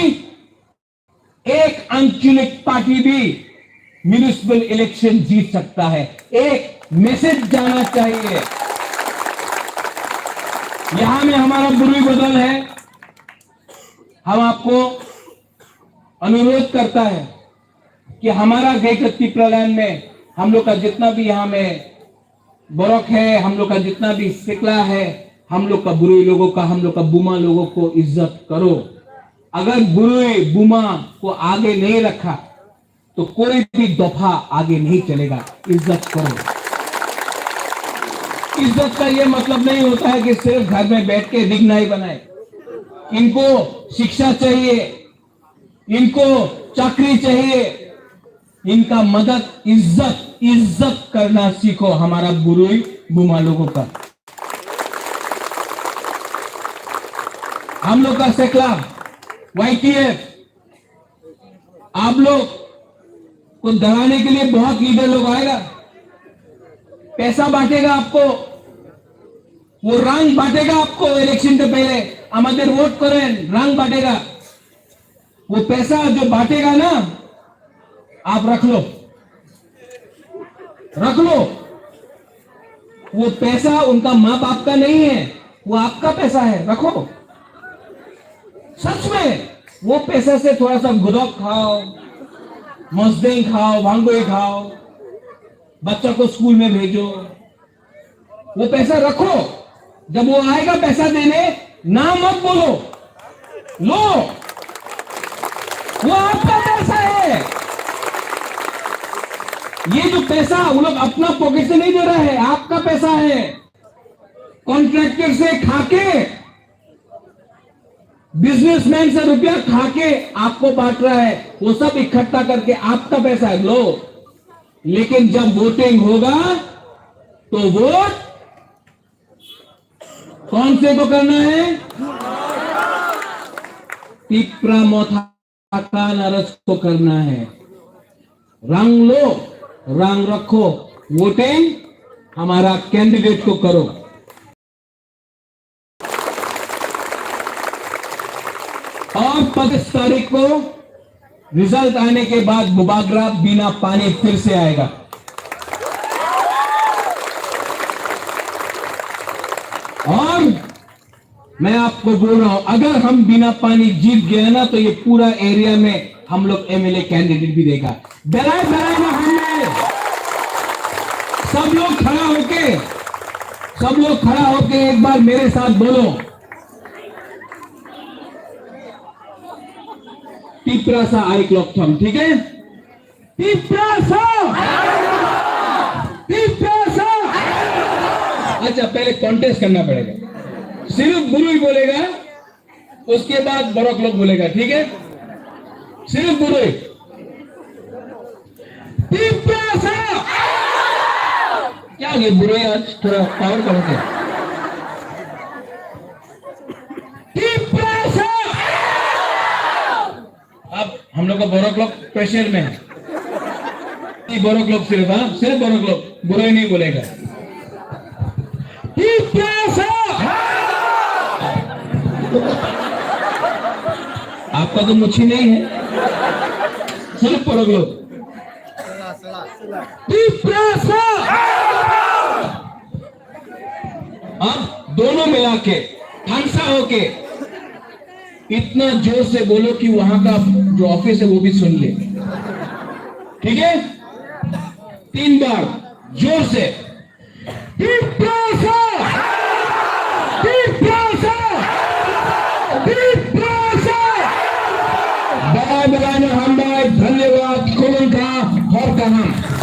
एक आंचलिक पार्टी भी म्युनिसिपल इलेक्शन जीत सकता है। एक मैसेज जाना चाहिए। यहाँ में हमारा बुरुई बदल है, हम आपको अनुरोध करता है कि हमारा ग्रेटर तिपरालैंड में हम लोग का जितना भी यहाँ में बरक है, हम लोग का जितना भी सिकला है, हम लोग का बुरुई लोगों का, हम लोग का बुमा लोगों को इज्जत करो। अगर बुरुई बुमा को आगे नहीं रखा तो कोई भी दफा आगे नहीं चलेगा। इज्जत करो। इज्जत का ये मतलब नहीं होता है कि सिर्फ घर में बैठ के रिग नाई बनाए। इनको शिक्षा चाहिए, इनको चाकरी चाहिए, इनका मदद, इज्जत, इज्जत करना सीखो हमारा बुरुई बुमा लोगों का। हम लोग का सेकला, वाईटीएफ, आप लोग को डराने के लिए बहुत लीडर लोग आएगा, पैसा बांटेगा आपको, वो रंग बांटेगा आपको। इलेक्शन से पहले আমাদের ভোট করেন, रंग बांटेगा। वो पैसा जो बांटेगा ना, आप रख लो, रख लो। वो पैसा उनका माँ बाप का नहीं है, वो आपका पैसा है, रखो। सच में, वो पैसा से थोड़ा सा गुदक खाओ, मजदेंग खाओ, भांगोई खाओ, बच्चा को स्कूल में भेजो, वो पैसा रखो, जब वो आएगा पैसा देने, ना मत बोलो, लो, वो आपका पैसा है। ये जो पैसा वो लोग अपना पॉकेट से नहीं दे रहा है, आपका पैसा है। कॉन्ट्रैक्टर से खाके, बिजनेसमैन से रुपया खाके आपको बांट रहा है, वो सब इकट्ठा करके आपका पैसा है, लो। लेकिन जब वोटिंग होगा तो वोट कौन से को करना है? Tipra Motha Kanaraj को करना है। रंग लो, रंग रखो, वोटिंग हमारा कैंडिडेट को करो। और पच्चीस तारीख को रिजल्ट आने के बाद बुबागरा बिना पानी फिर से आएगा। और मैं आपको बोल रहा हूं, अगर हम बिना पानी जीत गए ना, तो ये पूरा एरिया में हम लोग एमएलए कैंडिडेट भी देगा। डराए डराए ना हमने। सब लोग खड़ा होके, सब लोग खड़ा होके एक बार मेरे साथ बोलो, Tiprasa Arik Loktham, ठीक है? Tiprasa! Tiprasa! अच्छा, पहले कॉन्टेस्ट करना पड़ेगा। सिर्फ बुरुई बोलेगा, उसके बाद बड़क लोग बोलेगा, ठीक है? सिर्फ बुरुई। Tiprasa! क्या हो गया बुरुई, आज थोड़ा पावर कम है। Tiprasa! अब हम लोग का बड़क लोग प्रेशर में है। नहीं, बड़क लोग सिर्फ, हाँ, सिर्फ बड़क लोग, बुराई नहीं बोलेगा। Tiprasa! आपका तो मुच्छी नहीं है, सिर्फ बड़क लोग। Tiprasa! अब दोनों मिला के, हंसा होके, इतना जोर से बोलो कि वहां का जो ऑफिस है, वो भी सुन ले। ठीक है, तीन बार जोर से। Tiprasa! Tiprasa! Tiprasa! Bye bye na hambai, dhanyawad, khulumkha, hor kaham.